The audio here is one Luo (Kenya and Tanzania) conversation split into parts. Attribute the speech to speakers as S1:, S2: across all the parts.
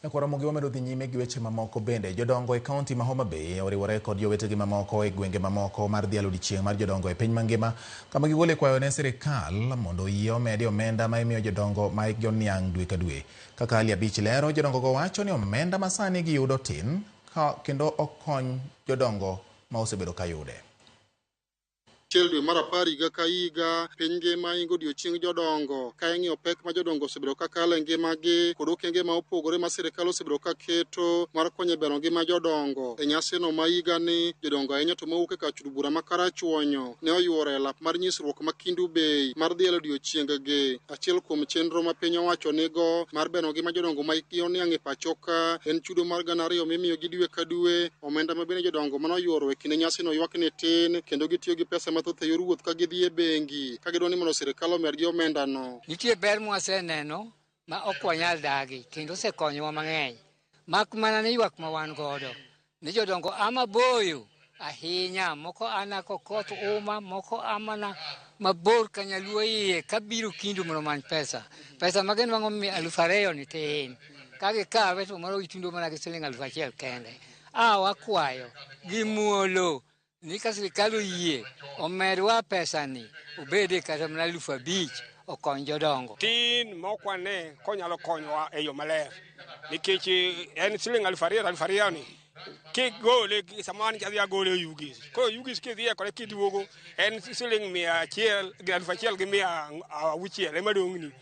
S1: Nyakwar wamedo dhi nyime gi weche mamoko bende. Jodongo e kaunti ma Homa Bay oriwore kod jowetegi mamoko e gwenge mamoko mar dhialo odiechieng' mar jodongo e piny mangima, kama gigole kwayo ne sirikal mondo oyie omedi omenda ma imiyo jodongo ma hikgi oniang' dwe ka dwe. Kaka Ali Abich lero, jodongo go wacho ni omenda ma sani giyudo tin kendo ok kony jodongo ma osebedo ka yude.
S2: 1 dwe mar 10 higa ka higa, piny ngima ingo odiechieng jodongo ka ing'iyo pek ma jodongo osebedo ka kalo e ngimagi kod okenge ma opogore ma sirikal osebedo ka keto mar konyo e bero ngima jodongo. E nyasino ma higani, jodongo ahinya to mowuok e kar chud bura ma Karachuonyo ne oyuoro e lap mar nyisruok ma Kendu Bay mar dhialo odiechieng-gi. Achiel kuom chenro ma piny owacho nigo mar bero ngima jodongo ma hikgi oniang' e pacho ka en chudo mar 2,000 mimiyogi dwe ka dwe, omenda ma bende jodongo manoyuoro e kinde nyasino ywak ni tin kendo gitiyo gi pesa mathoth e yor wuoth ka gidhi e bengi ka gidwa ni mondo sirikal omedgi omendano.
S3: Nitie ber mwaseneno ma ok wanyal dagi kendo osekonyowa mang'eny, mak mana ni ywak ma wan godo ni jodongo a maboyo ahinya, moko a Nakokoth uma, moko a mana mabor ka Nyaluo iye kabiro Kendu mondo omany pesa. Pesa ma ginwang'o 2,000 ni tin, ka gikawe to moro gitundo mana gi siling 1,000 kende. A wakwayo gi muolo ni ka sirikal oyie omedwa pesani obede kata mana 5,000 okony jodongo.
S4: Tin ma ok wane konyalo konyowa e yo maler, nikech en siling 2,000 2,000 ni kigole sama an adhi agole Oyugis. Koro Oyugis kidhiye kode kiduogo en siling 100 gi 1,600 ema dong'ni.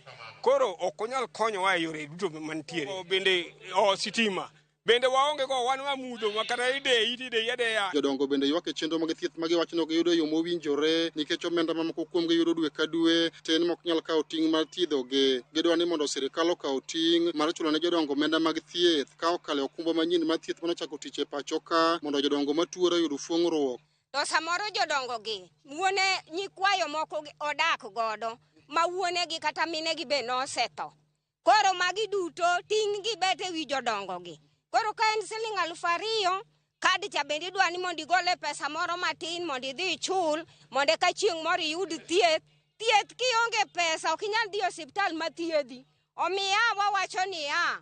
S4: Koro ok onyal konyowa e yore duto mantiere. Bende o sitima bende waonge go, wan wamudho ma kata ideyi tideyi adeya.
S2: Jodongo bende ywak e chenro mag thieth ma giwacho ni ok giyudo e yo mowinjore nikech omenda ma moko kuomgi yudo dwe ka dwe tin ma ok nyal kawo ting' mar thiedhogi. Gidwa ni mondo sirikal okaw ting' mar chulo ne jodongo omenda mag thieth ka okalo e okumba manyien mar thieth manochako tich e pacho ka mondo jodongo matuore oyud fuong'ruok.
S5: To samoro jodongo gi wuone nyikwayo moko odak godo ma wuonegi kata minegi be nosetho. Koro magi duto ting' gi bet e wi jodongo gi. Koro ka en siling 2,000, kad cha bende idwa ni mondo igole pesa moro matin mondo idhi ichul mondo eka chieng' moro iyud thieth. Thieth kionge pesa ok inyal dhi e osiptal mathiedhi. Omiyo wawacho niya,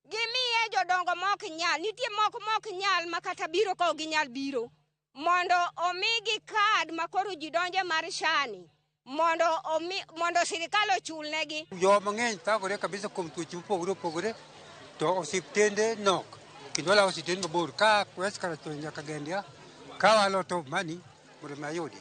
S5: gimiye jodongo mok nyal, nitie moko mok nyal ma kata biro ka ok ginyal biro, mondo omigi kad ma koro ji donje mar SHA ni mondo sirikal ochulnegi.
S6: Jo mang'eny thagore kabisa kuom tuoche mopogore opogore to osiptende nok kendo walawo osiptende mabor ka West Karachuonyo nyaka Gendia ka walo to money mondo mi ayudi.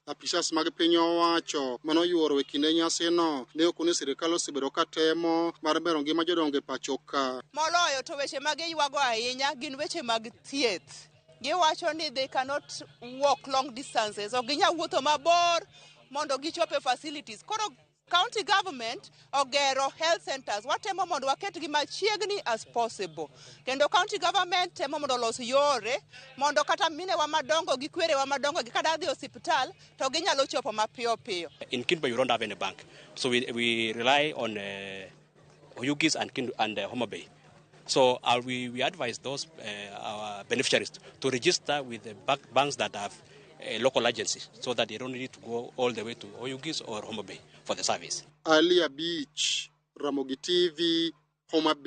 S2: Apisas mag piny owacho manoyuoro e kinde nyasino ne ok ni sirikal osebedo ka temo mar bero ngima jodongo e pacho ka.
S7: Moloyo to weche ma giywago ahinya gin weche mag thieth. Giwacho ni they cannot walk long distances, ok ginyal wuotho mabor mondo gichop e facilities. Koro county government ogero health centers, watemo mondo waketgi machiegni as possible. Kendo county government temo mondo olos yore mondo kata minewa madongo gi kwerewa madongo gi kada dhi osiptal to ginyalo chopo mapiyo piyo.
S8: In Kendu Bay we don't have any bank, so we rely on Oyugis and Kendu and Homa Bay. So we advise those our beneficiaries to register with the banks that have a local agency so that they don't need to go all the way to Oyugis or Homa Bay for the service.
S2: Ali Abich, Ramogi TV, Homa Bay.